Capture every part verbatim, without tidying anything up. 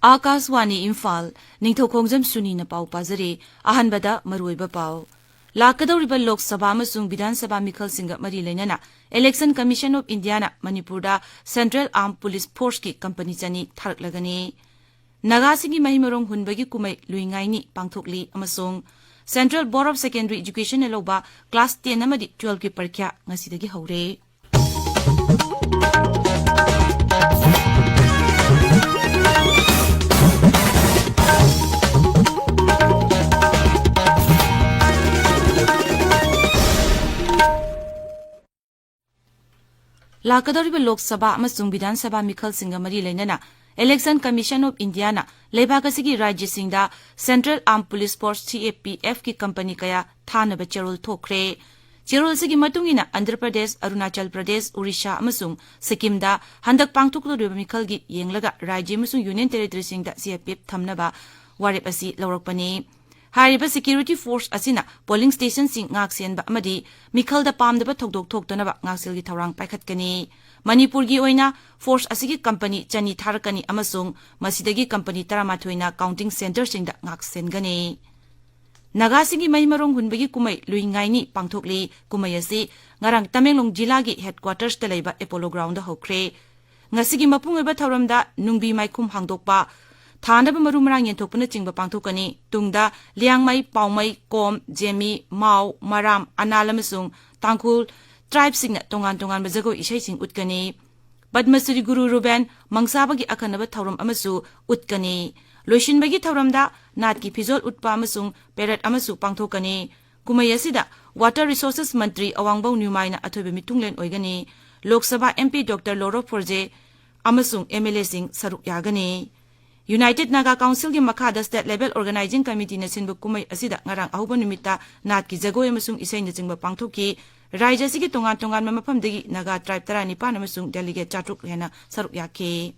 ꯑꯥꯀꯥꯁꯋꯥꯅꯤ ꯏꯝꯐꯥꯜ, ꯅꯤꯡꯊꯧꯈꯣꯡꯖꯝ ꯁꯨꯅꯤꯅ ꯄꯥꯎ ꯄꯥꯖꯔꯤ꯫ ꯑꯍꯥꯟꯕꯗ ꯃꯔꯨꯑꯣꯏꯕ ꯄꯥꯎ꯫ ꯂꯥꯛꯀꯗꯧꯔꯤꯕ ꯂꯣꯛ ꯁꯚꯥ ꯑꯃꯁꯨꯡ ꯕꯤꯙꯥꯟ ꯁꯚꯥ ꯃꯤꯈꯜꯁꯤꯡꯒ ꯃꯔꯤ ꯂꯩꯅꯅ Election Commission of Indiaꯅ ꯃꯅꯤꯄꯨꯔꯗ Central Armed Police Forceꯀꯤ ꯀꯝꯄꯅꯤ ꯆꯅꯤ ꯊꯥꯔꯛꯂꯒꯅꯤ꯫ ꯅꯥꯒꯥꯁꯤꯡꯒꯤ ꯃꯍꯩ ꯃꯔꯣꯡ ꯍꯨꯟꯕꯒꯤ ꯀꯨꯝꯍꯩ ꯂꯨꯏꯉꯥꯏꯅꯤ ꯄꯥꯡꯊꯣꯛꯂꯤ ꯑꯃꯁꯨꯡ Central Board of Secondary Educationꯅ ꯂꯧꯕ class ten ꯑꯃꯗꯤ twelveꯀꯤ ꯄꯔꯤꯈ꯭ꯌꯥ ꯉꯁꯤꯗꯒꯤ ꯍꯧꯔꯦ꯫ ꯂꯥꯛꯀꯗꯧꯔꯤꯕ ꯂꯣꯛ ꯁꯚꯥ ꯑꯃꯁꯨꯡ ꯕꯤꯙꯥꯟ ꯁꯚꯥ ꯃꯤꯈꯜꯁꯤꯡꯒ ꯃꯔꯤ ꯂꯩꯅꯅ Election Commission of Indiaꯅ ꯂꯩꯕꯥꯛ ꯑꯁꯤꯒꯤ ꯔꯥꯖ꯭ꯌꯁꯤꯡꯗ Central Armed Police Force, CAPFꯀꯤ ꯀꯝꯄꯅꯤ ꯀꯌꯥ ꯊꯥꯅꯕ ꯆꯦꯔꯣꯜ ꯊꯣꯛꯈ꯭ꯔꯦ꯫ ꯆꯦꯔꯣꯜꯁꯤꯒꯤ ꯃꯇꯨꯡ ꯏꯟꯅ ꯑꯟꯙ꯭ꯔ ꯄ꯭ꯔꯗꯦꯁ, ꯑꯔꯨꯅꯥꯆꯜ ꯄ꯭ꯔꯗꯦꯁ, ꯑꯣꯔꯤꯁꯥ ꯑꯃꯁꯨꯡ ꯁꯤꯛꯀꯤꯝꯗ ꯍꯟꯗꯛ ꯄꯥꯡꯊꯣꯛꯀꯗꯧꯔꯤꯕ ꯃꯤꯈꯜꯒꯤ ꯌꯦꯡꯂꯒ ꯔꯥꯖ꯭ꯌ ꯑꯃꯁꯨꯡ Union Territoryꯁꯤꯡꯗ CAPF ꯊꯝꯅꯕ ꯋꯥꯔꯦꯞ ꯑꯁꯤ ꯂꯧꯔꯛꯄꯅꯤ꯫ ꯍꯥꯏꯔꯤꯕ security force ꯑꯁꯤꯅ polling stationꯁꯤꯡ ꯉꯥꯛ ꯁꯦꯟꯕ ꯑꯃꯗꯤ ꯃꯤꯈꯜꯗ ꯄꯥꯝꯗꯕ ꯊꯧꯗꯣꯛ ꯊꯣꯛꯇꯅꯕ ꯉꯥꯛꯁꯦꯜꯒꯤ ꯊꯧꯔꯥꯡ ꯄꯥꯏꯈꯠꯀꯅꯤ꯫ ꯃꯅꯤꯄꯨꯔꯒꯤ ꯑꯣꯏꯅ force ꯑꯁꯤꯒꯤ ꯀꯝꯄꯅꯤ ꯆꯅꯤ ꯊꯥꯔꯛꯀꯅꯤ ꯑꯃꯁꯨꯡ ꯃꯁꯤꯗꯒꯤ ꯀꯝꯄꯅꯤ ꯇꯔꯥꯃꯥꯊꯣꯏꯅ counting centreꯁꯤꯡꯗ ꯉꯥꯛ ꯁꯦꯟꯒꯅꯤ꯫ ꯅꯥꯒꯥꯁꯤꯡꯒꯤ ꯃꯍꯩ ꯃꯔꯣꯡ ꯍꯨꯟꯕꯒꯤ ꯀꯨꯝꯍꯩ ꯂꯨꯏꯉꯥꯏꯅꯤ ꯄꯥꯡꯊꯣꯛꯂꯤ꯫ ꯀꯨꯝꯍꯩ ꯑꯁꯤ ꯉꯔꯥꯡ ꯇꯃꯦꯡꯂꯣꯡ ꯖꯤꯂꯥꯒꯤ headquartersꯇ ꯂꯩꯕ Apollo Groundꯗ ꯍꯧꯈ꯭ꯔꯦ꯫ ꯉꯁꯤꯒꯤ ꯃꯄꯨꯡ ꯑꯣꯏꯕ ꯊꯧꯔꯝꯗ ꯅꯨꯡꯕꯤ ꯃꯥꯏꯈꯨꯝ ꯍꯥꯡꯗꯣꯛꯄ, ꯊꯥꯅꯕ ꯃꯔꯨ ꯃꯔꯥꯡ ꯌꯦꯟꯊꯣꯛꯄꯅꯆꯤꯡꯕ ꯄꯥꯡꯊꯣꯛꯀꯅꯤ꯫ ꯇꯨꯡꯗ ꯂꯤꯌꯥꯡꯃꯩ, ꯄꯥꯎꯃꯩ, ꯀꯣꯝ, ꯖꯦꯃꯤ, ꯃꯥꯎ, ꯃꯔꯥꯝ, ꯑꯅꯥꯜ ꯑꯃꯁꯨꯡ ꯇꯥꯡꯈꯨꯜ tribeꯁꯤꯡꯅ ꯇꯣꯉꯥꯟ ꯇꯣꯉꯥꯟꯕ ꯖꯒꯣꯏ ꯏꯁꯩꯁꯤꯡ ꯎꯠꯀꯅꯤ꯫ ꯄꯗꯃꯁ꯭ꯔꯤ ꯒꯨꯔꯨ ꯔꯨꯕꯦꯟ ꯃꯪꯆꯥꯕꯒꯤ ꯑꯈꯟꯅꯕ ꯊꯧꯔꯝ ꯑꯃꯁꯨ ꯎꯠꯀꯅꯤ꯫ ꯂꯣꯏꯁꯤꯟꯕꯒꯤ ꯊꯧꯔꯝꯗ ꯅꯥꯠꯀꯤ ꯐꯤꯖꯣꯜ ꯎꯠꯄ ꯑꯃꯁꯨꯡ parade ꯑꯃꯁꯨ ꯄꯥꯡꯊꯣꯛꯀꯅꯤ꯫ ꯀꯨꯝꯍꯩ ꯑꯁꯤꯗ Water Resources ꯃꯟꯇ꯭ꯔꯤ ꯑꯋꯥꯡꯕꯧ ꯅ꯭ꯌꯨꯃꯥꯏꯅ ꯑꯊꯣꯏꯕ ꯃꯤꯊꯨꯡꯂꯦꯟ ꯑꯣꯏꯒꯅꯤ꯫ Lok Sabha MP Doctor Loro Forje ꯑꯃꯁꯨꯡ MLAꯁꯤꯡ ꯁꯔꯨꯛ ꯌꯥꯒꯅꯤ꯫ United Naga Councilꯒꯤ ꯃꯈꯥꯗ State Level Organizing Committeeꯅ ꯁꯤꯟꯕ ꯀꯨꯝꯍꯩ ꯑꯁꯤꯗ ꯉꯔꯥꯡ ꯑꯍꯧꯕ ꯅꯨꯃꯤꯠꯇ ꯅꯥꯠꯀꯤ ꯖꯒꯣꯏ ꯑꯃꯁꯨꯡ ꯏꯁꯩꯅꯆꯤꯡꯕ ꯄꯥꯡꯊꯣꯛꯈꯤ꯫ ꯔꯥꯖ꯭ꯌ ꯑꯁꯤꯒꯤ ꯇꯣꯉꯥꯟ ꯇꯣꯉꯥꯟꯕ ꯃꯐꯝꯗꯒꯤ ꯅꯥꯒꯥ tribe ꯇꯔꯥꯅꯤꯄꯥꯟ ꯑꯃꯁꯨꯡ delegate ꯆꯥꯇ꯭ꯔꯨꯛ ꯍꯦꯟꯅ ꯁꯔꯨꯛ ꯌꯥꯈꯤ꯫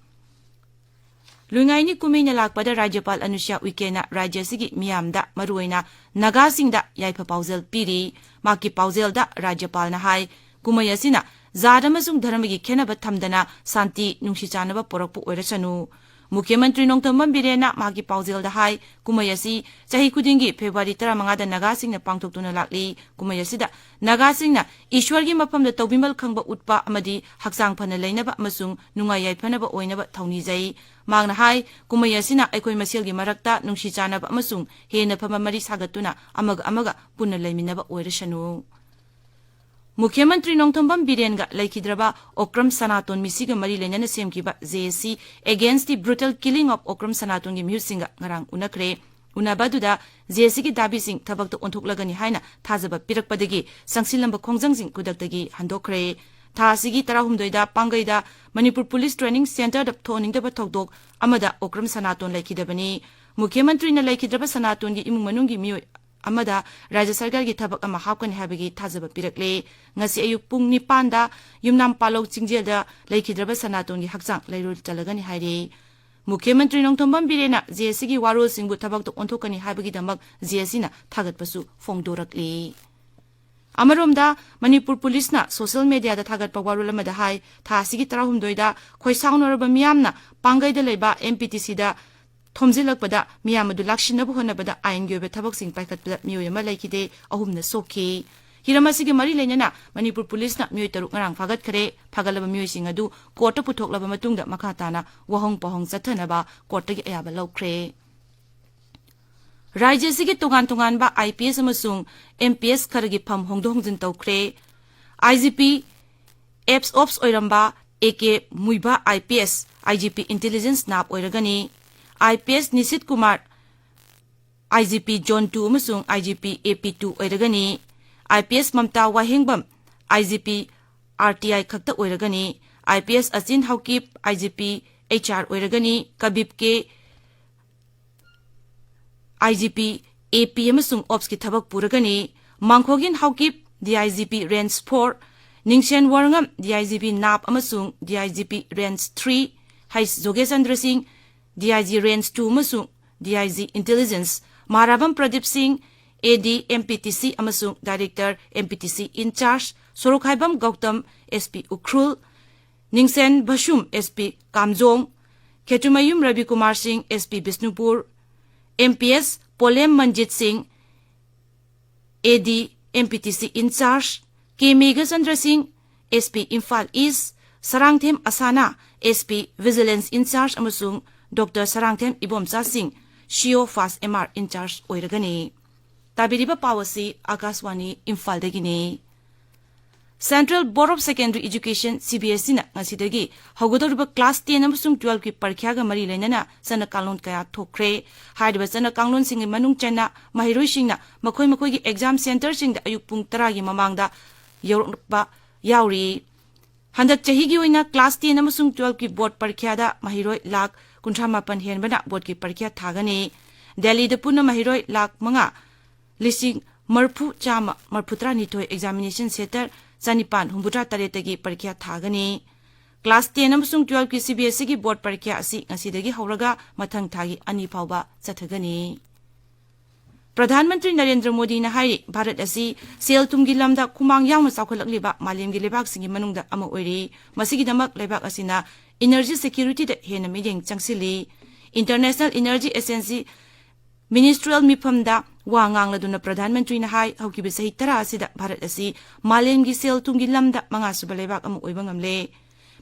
ꯂꯨꯏꯉꯥꯏꯅꯤ ꯀꯨꯝꯍꯩꯅ ꯂꯥꯛꯄꯗ ꯔꯥꯖ꯭ꯌꯄꯥꯜ ꯑꯅꯨꯁ꯭ꯌꯥ ꯎꯏꯀꯦꯅ ꯔꯥꯖ꯭ꯌ ꯑꯁꯤꯒꯤ ꯃꯤꯌꯥꯝꯗ, ꯃꯔꯨꯑꯣꯏꯅ ꯅꯥꯒꯥꯁꯤꯡꯗ ꯌꯥꯏꯐ ꯄꯥꯎꯖꯦꯜ ꯄꯤꯔꯤ꯫ ꯃꯍꯥꯛꯀꯤ ꯄꯥꯎꯖꯦꯜꯗ ꯔꯥꯖ꯭ꯌꯄꯥꯜꯅ ꯍꯥꯏ, ꯀꯨꯝꯍꯩ ꯑꯁꯤꯅ ꯖꯥꯠ ꯑꯃꯁꯨꯡ ꯙꯔꯃꯒꯤ ꯈꯦꯟꯅꯕ ꯊꯝꯗꯅ ꯁꯥꯟꯇꯤ, ꯅꯨꯡꯁꯤ ꯆꯥꯟꯅꯕ ꯄꯨꯔꯛꯄ ꯑꯣꯏꯔꯁꯅꯨ꯫ ꯃꯨꯈ꯭ꯌ ꯃꯟꯇ꯭ꯔꯤ ꯅꯣꯡꯊꯣꯝꯕꯝ ꯕꯤꯔꯦꯟꯅ ꯃꯍꯥꯛꯀꯤ ꯄꯥꯎꯖꯦꯜꯗ ꯍꯥꯏ, ꯀꯨꯝꯍꯩ ꯑꯁꯤ ꯆꯍꯤ ꯈꯨꯗꯤꯡꯒꯤ ꯐꯦꯕ꯭ꯔꯨꯋꯥꯔꯤ ꯇꯔꯥꯃꯉꯥꯗ ꯅꯥꯒꯥꯁꯤꯡꯅ ꯄꯥꯡꯊꯣꯛꯇꯨꯅ ꯂꯥꯛꯂꯤ꯫ ꯀꯨꯝꯍꯩ ꯑꯁꯤꯗ ꯅꯥꯒꯥꯁꯤꯡꯅ ꯏꯁ꯭ꯋꯔꯒꯤ ꯃꯐꯝꯗ ꯇꯧꯕꯤꯃꯜ ꯈꯪꯕ ꯎꯠꯄ ꯑꯃꯗꯤ ꯍꯛꯆꯥꯡ ꯐꯅ ꯂꯩꯅꯕ ꯑꯃꯁꯨꯡ ꯅꯨꯡꯉꯥꯏ ꯌꯥꯏꯐꯅꯕ ꯑꯣꯏꯅꯕ ꯊꯧꯅꯤꯖꯩ꯫ ꯃꯍꯥꯛꯅ ꯍꯥꯏ, ꯀꯨꯝꯍꯩ ꯑꯁꯤꯅ ꯑꯩꯈꯣꯏ ꯃꯁꯦꯜꯒꯤ ꯃꯔꯛꯇ ꯅꯨꯡꯁꯤ ꯆꯥꯟꯅꯕ ꯑꯃꯁꯨꯡ ꯍꯦꯟꯅ ꯐꯕ ꯃꯔꯤ ꯁꯥꯒꯠꯇꯨꯅ ꯑꯃꯒ ꯑꯃꯒ ꯄꯨꯟꯅ ꯂꯩꯃꯤꯟꯅꯕ ꯑꯣꯏꯔꯁꯅꯨ꯫ ꯃꯨꯈ꯭ꯌ ꯃꯟꯇ꯭ꯔꯤ ꯅꯣꯡꯊꯣꯝꯕꯝ ꯕꯤꯔꯦꯟꯒ ꯂꯩꯈꯤꯗ꯭ꯔꯕ ꯑꯣꯀ꯭ꯔꯝ ꯁꯅꯥꯇꯣꯟ ꯃꯤꯁꯤꯒ ꯃꯔꯤ ꯂꯩꯅꯅ ꯁꯦꯝꯈꯤꯕ J A C Against the Brutal Killing of Okram Sanatonꯒꯤ ꯃꯤꯍꯨꯠꯁꯤꯡꯒ ꯉꯔꯥꯡ ꯎꯅꯈ꯭ꯔꯦ꯫ ꯎꯅꯕ ꯑꯗꯨꯗ J A Cꯒꯤ ꯗꯥꯕꯤꯁꯤꯡ ꯊꯕꯛꯇ ꯑꯣꯟꯊꯣꯛꯂꯒꯅꯤ ꯍꯥꯏꯅ ꯊꯥꯖꯕ ꯄꯤꯔꯛꯄꯗꯒꯤ ꯆꯪꯁꯤꯜꯂꯝꯕ ꯈꯣꯡꯖꯪꯁꯤꯡ ꯈꯨꯗꯛꯇꯒꯤ ꯍꯟꯗꯣꯛꯈ꯭ꯔꯦ꯫ ꯊꯥ ꯑꯁꯤꯒꯤ ꯇꯔꯥꯍꯨꯝꯗꯣꯏꯗ ꯄꯥꯡꯒꯩꯗ ꯃꯅꯤꯄꯨꯔ ꯄꯨꯂꯤꯁ ꯇ꯭ꯔꯦꯅꯤꯡ ꯁꯦꯟꯇꯔꯗ ꯊꯣꯛꯍꯟꯅꯤꯡꯗꯕ ꯊꯧꯗꯣꯛ ꯑꯃꯗ ꯑꯣꯀ꯭ꯔꯝ ꯁꯅꯥꯇꯣꯟ ꯂꯩꯈꯤꯗꯕꯅꯤ꯫ ꯃꯨꯈ꯭ꯌ ꯃꯟꯇ꯭ꯔꯤꯅ ꯂꯩꯈꯤꯗ꯭ꯔꯕ ꯁꯅꯥꯇꯣꯟꯒꯤ ꯏꯃꯨꯡ ꯃꯅꯨꯡꯒꯤ ꯃꯤꯑꯣꯏ ꯑꯃꯗ ꯔꯥꯖ꯭ꯌ ꯁꯔꯀꯥꯔꯒꯤ ꯊꯕꯛ ꯑꯃ ꯍꯥꯞꯀꯅꯤ ꯍꯥꯏꯕꯒꯤ ꯊꯥꯖꯕ ꯄꯤꯔꯛꯂꯦ꯫ ꯉꯁꯤ ꯑꯌꯨꯛ ꯄꯨꯡ ꯅꯤꯄꯥꯟꯗ ꯌꯨꯝꯅꯥꯝ ꯄꯥꯂꯧ ꯆꯤꯡꯖꯦꯜꯗ ꯂꯩꯈꯤꯗ꯭ꯔꯕ ꯁꯅꯥꯇꯣꯟꯒꯤ ꯍꯛꯆꯥꯡ ꯂꯩꯔꯣꯜ ꯆꯠꯂꯒꯅꯤ ꯍꯥꯏꯔꯤ꯫ ꯃꯨꯈ꯭ꯌ ꯃꯟꯇ꯭ꯔꯤ ꯅꯣꯡꯊꯣꯝꯕꯝ ꯕꯤꯔꯦꯟꯅ J A Cꯒꯤ ꯋꯥꯔꯣꯜꯁꯤꯡꯕꯨ ꯊꯕꯛꯇ ꯑꯣꯟꯊꯣꯛꯀꯅꯤ ꯍꯥꯏꯕꯒꯤꯗꯃꯛ J A Cꯅ ꯊꯥꯒꯠꯄꯁꯨ ꯐꯣꯡꯗꯣꯔꯛꯂꯤ꯫ ꯑꯃꯔꯣꯝꯗ, ꯃꯅꯤꯄꯨꯔ ꯄꯨꯂꯤꯁꯅ social mediaꯗ ꯊꯥꯒꯠꯄ ꯋꯥꯔꯣꯜ ꯑꯃꯗ ꯍꯥꯏ, ꯊꯥ ꯑꯁꯤꯒꯤ ꯇꯔꯥꯍꯨꯝꯗꯣꯏꯗ ꯈꯣꯏꯁꯥꯎꯅꯔꯕ ꯃꯤꯌꯥꯝꯅ ꯄꯥꯡꯒꯩꯗ ꯂꯩꯕ M P T Cꯗ ꯊꯣꯝꯖꯤꯜꯂꯛꯄꯗ ꯃꯤꯌꯥꯝ ꯑꯗꯨ ꯂꯥꯛꯁꯤꯟꯅꯕ ꯍꯣꯠꯅꯕꯗ ꯑꯥꯏꯟꯒꯤ ꯑꯣꯏꯕ ꯊꯕꯛꯁꯤꯡ ꯄꯥꯏꯈꯠꯄꯗ ꯃꯤꯑꯣꯏ ꯑꯃ ꯂꯩꯈꯤꯗꯦ, ꯑꯍꯨꯝꯅ ꯁꯣꯛꯈꯤ꯫ ꯍꯤꯔꯝ ꯑꯁꯤꯒ ꯃꯔꯤ ꯂꯩꯅꯅ ꯃꯅꯤꯄꯨꯔ ꯄꯨꯂꯤꯁꯅ ꯃꯤꯑꯣꯏ ꯇꯔꯨꯛ ꯉꯔꯥꯡ ꯐꯥꯒꯠꯈ꯭ꯔꯦ꯫ ꯐꯥꯒꯠꯂꯕ ꯃꯤꯑꯣꯏꯁꯤꯡ ꯑꯗꯨ ꯀꯣꯔꯠꯇ ꯄꯨꯊꯣꯛꯂꯕ ꯃꯇꯨꯡꯗ ꯃꯈꯥ ꯇꯥꯅ ꯋꯥꯍꯪ ꯄꯥꯎꯍꯪ ꯆꯠꯊꯅꯕ ꯀꯣꯔꯠꯇꯒꯤ ꯑꯌꯥꯕ ꯂꯧꯈ꯭ꯔꯦ꯫ ꯔꯥꯖ꯭ꯌ ꯑꯁꯤꯒꯤ ꯇꯣꯉꯥꯟ ꯇꯣꯉꯥꯟꯕ I P S ꯑꯃꯁꯨꯡ M P S ꯈꯔꯒꯤ ꯐꯝ ꯍꯣꯡꯗꯣꯛ ꯍꯣꯡꯖꯤꯟ ꯇꯧꯈ꯭ꯔꯦ꯫ I G P ex officio ꯑꯣꯏꯔꯝꯕ A K ꯃꯨꯏꯕꯥ I P S I G P Intelligence ꯅꯥꯞ ꯑꯣꯏꯔꯒꯅꯤ꯫ I P S ꯅꯤꯁꯤꯠ Kumar I G P Zone two ꯑꯃꯁꯨꯡ I G P A P two ꯑꯣꯏꯔꯒꯅꯤ꯫ I P S Mamta Wahengbam I G P R T I ꯈꯛꯇ ꯑꯣꯏꯔꯒꯅꯤ꯫ I P S ꯑꯆꯤꯟ Haokip I G P H R ꯑꯣꯏꯔꯒꯅꯤ꯫ ꯀꯕꯤꯞ ꯀꯦ I G P A P ꯑꯃꯁꯨꯡ ops ꯀꯤ ꯊꯕꯛ ꯄꯨꯔꯒꯅꯤ꯫ ꯃꯥꯡꯈꯣꯒꯤꯟ Haokip D I G P Range four, ꯅꯤꯡꯁꯦꯟ ꯋꯥꯔꯉꯝ D I G P ꯅꯥꯞ ꯑꯃꯁꯨꯡ D I G P Range three, ꯍꯩꯁ ꯖꯣꯒꯦꯁꯆꯟꯗ꯭ꯔ ꯁꯤꯡ D I G Range two ꯑꯃꯁꯨꯡ D I G Intelligence, ꯃꯥꯔꯥꯕꯝ Pradeep ꯁꯤꯡ A D M P T C ꯑꯃꯁꯨꯡ Director M P T C in charge, Sorokhaibam Gautam S P Ukhrul, ꯅꯤꯡꯁꯦꯟ ꯚꯁꯨꯝ S P ꯀꯥꯝꯖꯣꯡ, ꯈꯦꯇ꯭ꯔꯤꯃꯌꯨꯝ ꯔꯕꯤꯀꯨꯃꯥꯔ ꯁꯤꯡ, S P Bishnupur, M P S ꯄꯣꯂꯦꯝ ꯃꯟꯖꯤꯠ ꯁꯤꯡ, A D M P T C in charge, K Meghachandra ꯁꯤꯡ, S P Imphal is, Sarangthem ꯑꯁꯥꯅꯥ, S P Vigilance in charge ꯑꯃꯁꯨꯡ Doctor Sarangthem Ibomcha ꯁꯤꯡ, C O Fast M R in charge ꯑꯣꯏꯔꯒꯅꯤ꯫ ꯇꯥꯕꯤꯔꯤꯕ ꯄꯥꯎ ꯑꯁꯤ ꯑꯥꯀꯥꯁꯋꯥꯅꯤ ꯏꯝꯐꯥꯜꯗꯒꯤꯅꯤ꯫ Central Board of Secondary Education, C B S E ꯅ ꯉꯁꯤꯗꯒꯤ ꯍꯧꯒꯗꯧꯔꯤꯕ class ten ꯑꯃꯁꯨꯡ twelve ꯀꯤ ꯄꯔꯤꯈ꯭ꯌꯥꯒ ꯃꯔꯤ ꯂꯩꯅꯅ ꯆꯠꯅ ꯀꯥꯡꯂꯣꯟ ꯀꯌꯥ ꯊꯣꯛꯈ꯭ꯔꯦ꯫ ꯍꯥꯏꯔꯤꯕ ꯆꯠꯅ ꯀꯥꯡꯂꯣꯟꯁꯤꯡꯒꯤ ꯃꯅꯨꯡ ꯆꯟꯅ ꯃꯍꯩꯔꯣꯏꯁꯤꯡꯅ ꯃꯈꯣꯏ ꯃꯈꯣꯏꯒꯤ exam centre ꯁꯤꯡꯗ ꯑꯌꯨꯛ ꯄꯨꯡ ꯇꯔꯥꯒꯤ ꯃꯃꯥꯡꯗ ꯌꯧꯔꯛꯄ ꯌꯥꯎꯔꯤ꯫ ꯍꯟꯗꯛ ꯆꯍꯤꯒꯤ ꯑꯣꯏꯅ class ten ꯑꯃꯁꯨꯡ twelve ꯀꯤ board ꯄꯔꯤꯈ꯭ꯌꯥꯗ ꯃꯍꯩꯔꯣꯏ ꯂꯥꯈ ꯀꯨꯟꯊ꯭ꯔꯥ ꯃꯥꯄꯟ ꯍꯦꯟꯕꯅ board ꯀꯤ ꯄꯔꯤꯈ꯭ꯌꯥ ꯊꯥꯒꯅꯤ꯫ ꯗꯦꯜꯂꯤꯗ ꯄꯨꯟꯅ ꯃꯍꯩꯔꯣꯏ ꯂꯥꯈ ꯃꯉꯥ ꯂꯤꯁꯤꯡ ꯃꯔꯤꯐꯨ ꯆꯥꯝꯃ ꯃꯔꯤꯐꯨꯇꯔꯥꯅꯤꯊꯣꯏ examination centre ꯆꯅꯤꯄꯥꯟ ꯍꯨꯝꯐꯨꯇꯔꯥ ꯇꯔꯦꯠꯇꯒꯤ ꯄꯔꯤꯈ꯭ꯌꯥ ꯊꯥꯒꯅꯤ꯫ Class ten ꯑꯃꯁꯨꯡ twelve ꯀꯤ C B S E ꯒꯤ board ꯄꯔꯤꯈ꯭ꯌꯥ ꯑꯁꯤ ꯉꯁꯤꯗꯒꯤ ꯍꯧꯔꯒ ꯃꯊꯪ ꯊꯥꯒꯤ ꯑꯅꯤ ꯐꯥꯎꯕ ꯆꯠꯊꯒꯅꯤ꯫ ꯄ꯭ꯔꯙꯥꯟ ꯃꯟꯇ꯭ꯔꯤ ꯅꯔꯦꯟꯗ꯭ꯔ ꯃꯣꯗꯤꯅ ꯍꯥꯏꯔꯤ, ꯚꯥꯔꯠ ꯑꯁꯤ ꯁꯦꯜ ꯊꯨꯝꯒꯤ ꯂꯝꯗ ꯈꯨꯃꯥꯡ ꯌꯥꯎꯅ ꯆꯥꯎꯈꯠꯂꯛꯂꯤꯕ ꯃꯥꯂꯦꯝꯒꯤ ꯂꯩꯕꯥꯛꯁꯤꯡꯒꯤ ꯃꯅꯨꯡꯗ ꯑꯃ ꯑꯣꯏꯔꯤ꯫ ꯃꯁꯤꯒꯤꯗꯃꯛ ꯂꯩꯕꯥꯛ ꯑꯁꯤꯅ energy security ꯗ ꯍꯦꯟꯅ ꯃꯤꯠꯌꯦꯡ ꯆꯪꯁꯤꯜꯂꯤ꯫ International Energy Agency Ministerial ꯃꯤꯐꯝꯗ ꯋꯥ ꯉꯥꯡꯂꯗꯨꯅ ꯄ꯭ꯔꯙꯥꯟ ꯃꯟꯇ꯭ꯔꯤꯅ ꯍꯥꯏ, ꯍꯧꯈꯤꯕ ꯆꯍꯤ ꯇꯔꯥ ꯑꯁꯤꯗ ꯚꯥꯔꯠ ꯑꯁꯤ ꯃꯥꯂꯦꯝꯒꯤ ꯁꯦꯜ ꯊꯨꯝꯒꯤ ꯂꯝꯗ ꯃꯉꯥꯁꯨꯕ ꯂꯩꯕꯥꯛ ꯑꯃ ꯑꯣꯏꯕ ꯉꯝꯂꯦ꯫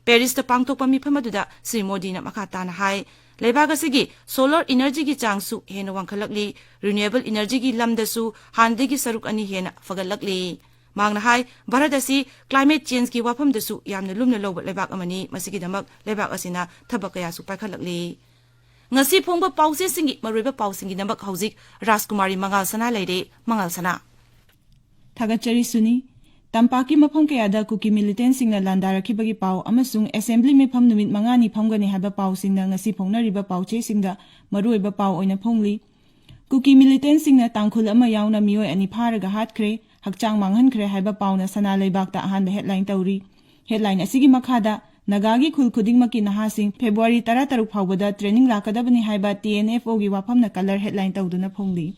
ꯄꯦꯔꯤꯁꯇ ꯄꯥꯡꯊꯣꯛꯄ ꯃꯤꯐꯝ ꯑꯗꯨꯗ ꯁ꯭ꯔꯤ ꯃꯣꯗꯤꯅ ꯃꯈꯥ ꯇꯥꯅ ꯍꯥꯏ, ꯂꯩꯕꯥꯛ ꯑꯁꯤꯒꯤ solar energy ꯒꯤ ꯆꯥꯡꯁꯨ ꯍꯦꯟꯅ ꯋꯥꯡꯈꯠꯂꯛꯂꯤ, renewable energy ꯒꯤ ꯂꯝꯗꯁꯨ ꯍꯥꯟꯅꯗꯒꯤ ꯁꯔꯨꯛ ꯑꯅꯤ ꯍꯦꯟꯅ ꯐꯒꯠꯂꯛꯂꯤ꯫ ꯃꯍꯥꯛꯅ ꯍꯥꯏ, ꯚꯥꯔꯠ ꯑꯁꯤ climate change ꯀꯤ ꯋꯥꯐꯝꯗꯁꯨ ꯌꯥꯝꯅ ꯂꯨꯝꯅ ꯂꯧꯕ ꯂꯩꯕꯥꯛ ꯑꯃꯅꯤ, ꯃꯁꯤꯒꯤꯗꯃꯛ ꯂꯩꯕꯥꯛ ꯑꯁꯤꯅ ꯊꯕꯛ ꯀꯌꯥꯁꯨ ꯄꯥꯏꯈꯠꯂꯛꯂꯤ꯫ ꯉꯁꯤ ꯐꯣꯡꯕ ꯄꯥꯎꯆꯦꯁꯤꯡꯒꯤ ꯃꯔꯨꯑꯣꯏꯕ ꯄꯥꯎꯁꯤꯡꯒꯤꯗꯃꯛ ꯍꯧꯖꯤꯛ ꯔꯥꯖꯀꯨꯃꯥꯔꯤ ꯃꯉꯥꯜ ꯁꯅꯥ ꯂꯩꯔꯦ꯫ ꯃꯉꯥꯜ ꯁꯅꯥ꯫ ꯊꯥꯒꯠꯆꯔꯤ ꯁꯨꯅꯤ꯫ ꯇꯝꯄꯥꯛꯀꯤ ꯃꯐꯝ ꯀꯌꯥꯗ ꯀꯨꯀꯤ militantꯁꯤꯡꯅ ꯂꯥꯟꯗꯥꯔꯛꯈꯤꯕꯒꯤ ꯄꯥꯎ ꯑꯃꯁꯨꯡ assembly ꯃꯤꯐꯝ ꯅꯨꯃꯤꯠ ꯃꯉꯥꯅꯤ ꯐꯝꯒꯅꯤ ꯍꯥꯏꯕ ꯄꯥꯎꯁꯤꯡꯅ ꯉꯁꯤ ꯐꯣꯡꯅꯔꯤꯕ ꯄꯥꯎꯆꯦꯁꯤꯡꯗ ꯃꯔꯨꯑꯣꯏꯕ ꯄꯥꯎ ꯑꯣꯏꯅ ꯐꯣꯡꯂꯤ꯫ ꯀꯨꯀꯤ militantꯁꯤꯡꯅ ꯇꯥꯡꯈꯨꯜ ꯑꯃ ꯌꯥꯎꯅ ꯃꯤꯑꯣꯏ ꯑꯅꯤ ꯐꯥꯔꯒ ꯍꯥꯠꯈ꯭ꯔꯦ, ꯍꯛꯆꯥꯡ ꯃꯥꯡꯍꯟꯈ꯭ꯔꯦ ꯍꯥꯏꯕ ꯄꯥꯎꯅ ꯁꯅꯥ ꯂꯩꯕꯥꯛꯇ ꯑꯍꯥꯟꯕ headline ꯇꯧꯔꯤ꯫ Headline ꯑꯁꯤꯒꯤ ꯃꯈꯥꯗ, ꯅꯥꯒꯥꯒꯤ ꯈꯨꯜ ꯈꯨꯗꯤꯡꯃꯛꯀꯤ ꯅꯍꯥꯁꯤꯡ February ꯇꯔꯥꯇꯔꯨꯛ ꯐꯥꯎꯕꯗ training ꯂꯥꯛꯀꯗꯕꯅꯤ ꯍꯥꯏꯕ T N F O ꯒꯤ ꯋꯥꯐꯝꯅ colour headline ꯇꯧꯗꯨꯅ ꯐꯣꯡꯂꯤ꯫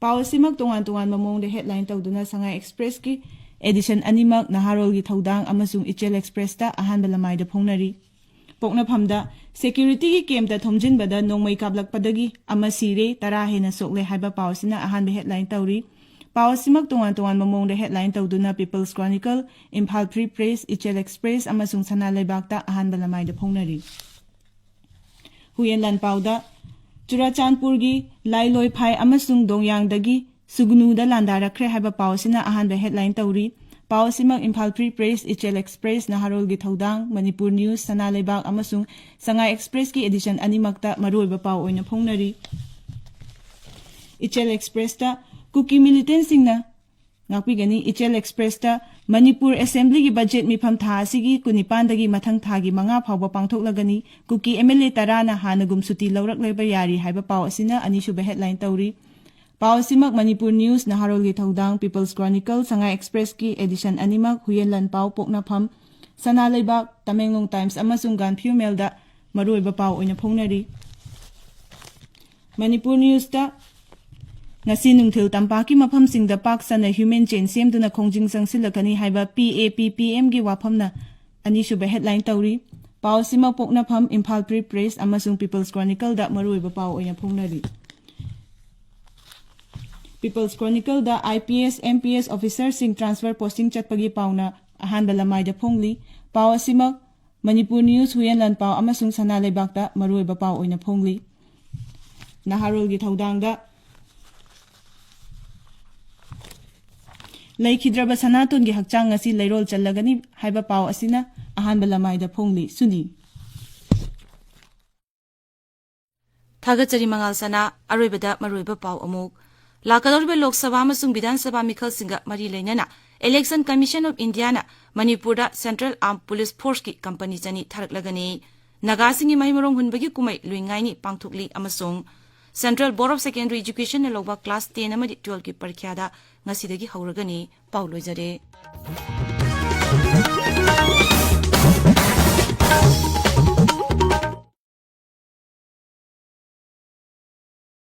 ꯄꯥꯎ ꯑꯁꯤꯃꯛ ꯇꯣꯉꯥꯟ ꯇꯣꯉꯥꯟꯕ ꯃꯑꯣꯡꯗ headline ꯇꯧꯗꯨꯅ ꯁꯉꯥꯏ Expressꯀꯤ edition ꯑꯅꯤꯃꯛ ꯅꯍꯥꯔꯣꯜꯒꯤ ꯊꯧꯗꯥꯡ ꯑꯃꯁꯨꯡ ꯏꯆꯦꯜ Expressꯇ ꯑꯍꯥꯟꯕ ꯂꯃꯥꯏꯗ ꯐꯣꯡꯅꯔꯤ꯫ ꯄꯣꯛꯅꯐꯝꯗ ꯁꯦꯀ꯭ꯌꯨꯔꯤꯇꯤꯒꯤ ꯀꯦꯝꯞꯇ ꯊꯣꯝꯖꯤꯟꯕꯗ ꯅꯣꯡꯃꯩ ꯀꯥꯞꯂꯛꯄꯗꯒꯤ ꯑꯃ ꯁꯤꯔꯦ, ꯇꯔꯥ ꯍꯦꯟꯅ ꯁꯣꯛꯂꯦ ꯍꯥꯏꯕ ꯄꯥꯎ ꯑꯁꯤꯅ ꯑꯍꯥꯟꯕ ꯍꯦꯗꯂꯥꯏꯟ ꯇꯧꯔꯤ꯫ ꯄꯥꯎ ꯑꯁꯤꯃꯛ ꯇꯣꯉꯥꯟ ꯇꯣꯉꯥꯟꯕ ꯃꯑꯣꯡꯗ ꯍꯦꯗꯂꯥꯏꯟ ꯇꯧꯗꯨꯅ People's Chronicle, Imphal Free Press, Ichel Express ꯑꯃꯁꯨꯡ ꯁꯅꯥ ꯂꯩꯕꯥꯛꯇ ꯑꯍꯥꯟꯕ ꯂꯃꯥꯏꯗ ꯐꯣꯡꯅꯔꯤ꯫ ꯍꯨꯏꯌꯦꯟ ꯂꯥꯟꯄꯥꯎꯗ ꯆꯨꯔꯥꯆꯥꯟꯄꯨꯔꯒꯤ ꯂꯥꯏꯂꯣꯏꯐꯥꯏ ꯑꯃꯁꯨꯡ ꯗꯣꯡꯌꯥꯡꯗꯒꯤ ꯁꯨꯒꯅꯨꯗ ꯂꯥꯟꯗꯥꯔꯛꯈ꯭ꯔꯦ ꯍꯥꯏꯕ ꯄꯥꯎ ꯑꯁꯤꯅ ꯑꯍꯥꯟꯕ ꯍꯦꯗꯂꯥꯏꯟ ꯇꯧꯔꯤ꯫ ꯄꯥꯎ ꯑꯁꯤꯃꯛ ꯏꯝꯐꯥꯜ ꯐ꯭ꯔꯤ ꯄ꯭ꯔꯦꯁ, ꯏꯆꯦꯜ ꯑꯦꯛꯁꯄ꯭ꯔꯦꯁ, ꯅꯍꯥꯔꯣꯜꯒꯤ ꯊꯧꯗꯥꯡ, ꯃꯅꯤꯄꯨꯔ ꯅ꯭ꯌꯨꯁ, ꯁꯅꯥ ꯂꯩꯕꯥꯛ ꯑꯃꯁꯨꯡ ꯁꯉꯥꯏ ꯑꯦꯛꯁꯄ꯭ꯔꯦꯁꯀꯤ ꯑꯦꯗꯤꯁꯟ ꯑꯅꯤꯃꯛꯇ ꯃꯔꯨꯑꯣꯏꯕ ꯄꯥꯎ ꯑꯣꯏꯅ ꯐꯣꯡꯅꯔꯤ꯫ ꯏꯆꯦꯜ ꯑꯦꯛꯁꯄ꯭ꯔꯦꯁꯇ ꯀꯨꯀꯤ ꯃꯤꯂꯤꯇꯦꯟꯁꯤꯡꯅ ꯉꯥꯛꯄꯤꯒꯅꯤ꯫ ꯏꯆꯦꯜ ꯑꯦꯛꯁꯄ꯭ꯔꯦꯁꯇ ꯃꯅꯤꯄꯨꯔ ꯑꯦꯁꯦꯝꯕ꯭ꯂꯤꯒꯤ ꯕꯖꯦꯠ ꯃꯤꯐꯝ ꯊꯥ ꯑꯁꯤꯒꯤ ꯀꯨꯟꯅꯤꯄꯥꯟꯗꯒꯤ ꯃꯊꯪ ꯊꯥꯒꯤ ꯃꯉꯥ ꯐꯥꯎꯕ ꯄꯥꯡꯊꯣꯛꯂꯒꯅꯤ꯫ ꯀꯨꯀꯤ ꯑꯦꯝ ꯑꯦꯜ ꯑꯦ ꯇꯔꯥꯅ ꯍꯥꯟꯅꯒꯨꯝ ꯁꯨꯇꯤ ꯂꯧꯔꯛꯂꯕ ꯌꯥꯔꯤ ꯍꯥꯏꯕ ꯄꯥꯎ ꯑꯁꯤꯅ ꯑꯅꯤꯁꯨꯕ ꯍꯦꯗꯂꯥꯏꯟ ꯇꯧꯔꯤ꯫ ꯄꯥꯎ ꯑꯁꯤꯃꯛ ꯃꯅꯤꯄꯨꯔ ꯅ꯭ꯌꯨꯁ, ꯅꯍꯥꯔꯣꯜꯒꯤ ꯊꯧꯗꯥꯡ, ꯄꯤꯄꯜꯁ ꯀ꯭ꯔꯣꯅꯤꯀꯜ, ꯁꯉꯥꯏ ꯑꯦꯛꯁꯄ꯭ꯔꯦꯁꯀꯤ ꯑꯦꯗꯤꯁꯟ ꯑꯅꯤꯃꯛ, ꯍꯨꯏꯌꯦꯟ ꯂꯥꯟꯄꯥꯎ ꯄꯣꯛꯅꯐꯝ, ꯁꯅꯥ ꯂꯩꯕꯥꯛ, ꯇꯃꯦꯡꯂꯣꯡ ꯇꯥꯏꯝꯁ ꯑꯃꯁꯨꯡ ꯒꯥꯟꯐꯤꯌꯨ ꯃꯦꯜꯗ ꯃꯔꯨꯑꯣꯏꯕ ꯄꯥꯎ ꯑꯣꯏꯅ ꯐꯣꯡꯅꯔꯤ꯫ ꯃꯅꯤꯄꯨꯔ ꯅ꯭ꯌꯨꯁꯇ ꯉꯁꯤ ꯅꯨꯡꯊꯤꯜ ꯇꯝꯄꯥꯛꯀꯤ ꯃꯐꯝꯁꯤꯡꯗ ꯄꯥꯛ ꯁꯟꯅ ꯍ꯭ꯌꯨꯃꯦꯟ ꯆꯦꯟ ꯁꯦꯝꯗꯨꯅ ꯈꯣꯡꯖꯪ ꯆꯪꯁꯤꯜꯂꯛꯀꯅꯤ ꯍꯥꯏꯕ ꯄꯤ ꯑꯦ ꯄꯤ ꯄꯤ ꯑꯦꯝꯒꯤ ꯋꯥꯐꯝꯅ ꯑꯅꯤꯁꯨꯕ ꯍꯦꯗꯂꯥꯏꯟ ꯇꯧꯔꯤ꯫ ꯄꯥꯎ ꯑꯁꯤꯃꯛ ꯄꯣꯛꯅꯐꯝ, ꯏꯝꯐꯥꯜ ꯐ꯭ꯔꯤ ꯄ꯭ꯔꯦꯁ ꯑꯃꯁꯨꯡ ꯄꯤꯄꯜꯁ ꯀ꯭ꯔꯣꯅꯤꯀꯜꯗ ꯃꯔꯨꯑꯣꯏꯕ ꯄꯥꯎ ꯑꯣꯏꯅ ꯐꯣꯡꯅꯔꯤ꯫ ꯄꯤꯄꯜꯁ ꯀ꯭ꯔꯣꯅꯤꯀꯜꯗ I P S, M P S ꯑꯣꯐꯤꯁꯔꯁꯤꯡ ꯇ꯭ꯔꯥꯟꯁꯐꯔ ꯄꯣꯁꯇꯤꯡ ꯆꯠꯄꯒꯤ ꯄꯥꯎꯅ ꯑꯍꯥꯟꯕ ꯂꯃꯥꯏꯗ ꯐꯣꯡꯂꯤ꯫ ꯄꯥꯎ ꯑꯁꯤꯃꯛ ꯃꯅꯤꯄꯨꯔ ꯅ꯭ꯌꯨꯁ, ꯍꯨꯏꯌꯦꯟ ꯂꯥꯟꯄꯥꯎ ꯑꯃꯁꯨꯡ ꯁꯅꯥ ꯂꯩꯕꯥꯛꯇ ꯃꯔꯨꯑꯣꯏꯕ ꯄꯥꯎ ꯑꯣꯏꯅ ꯐꯣꯡꯂꯤ꯫ ꯅꯍꯥꯔꯣꯜꯒꯤ ꯊꯧꯗꯥꯡꯗ ꯂꯩꯈꯤꯗ꯭ꯔꯕ ꯁꯅꯥꯇꯣꯟꯒꯤ ꯍꯛꯆꯥꯡ ꯉꯁꯤ ꯂꯩꯔꯣꯜ ꯆꯜꯂꯒꯅꯤ ꯍꯥꯏꯕ ꯄꯥꯎ ꯑꯁꯤꯅ ꯑꯍꯥꯟꯕ ꯂꯃꯥꯏꯗ ꯐꯣꯡꯂꯤ꯫ ꯁꯨꯅꯤ꯫ ꯊꯥꯒꯠꯆꯔꯤ ꯃꯉꯥꯜ ꯁꯅꯥ꯫ ꯑꯔꯣꯏꯕꯗ ꯃꯔꯨꯑꯣꯏꯕ ꯄꯥꯎ ꯑꯃꯨꯛ꯫ ꯂꯥꯛꯀꯗꯧꯔꯤꯕ ꯂꯣꯛ ꯁꯚꯥ ꯑꯃꯁꯨꯡ ꯕꯤꯙꯥꯟ ꯁꯚꯥ ꯃꯤꯈꯜꯁꯤꯡꯒ ꯃꯔꯤ ꯂꯩꯅꯅ Election Commission of Indiaꯅ ꯃꯅꯤꯄꯨꯔꯗ Central Armed Police Forceꯀꯤ ꯀꯝꯄꯅꯤ ꯆꯅꯤ ꯊꯥꯔꯛꯂꯒꯅꯤ꯫ ꯅꯥꯒꯥꯁꯤꯡꯒꯤ ꯃꯍꯩ ꯃꯔꯣꯡ ꯍꯨꯟꯕꯒꯤ ꯀꯨꯝꯍꯩ ꯂꯨꯏꯉꯥꯏꯅꯤ ꯄꯥꯡꯊꯣꯛꯂꯤ ꯑꯃꯁꯨꯡ Central Board of Secondary Educationꯅ ꯂꯧꯕ class ten ꯑꯃꯗꯤ twelveꯀꯤ ꯄꯔꯤꯈ꯭ꯌꯥꯗ ꯉꯁꯤꯗꯒꯤ ꯍꯧꯔꯒꯅꯤ꯫ ꯄꯥꯎ ꯂꯣꯏꯖꯔꯦ꯫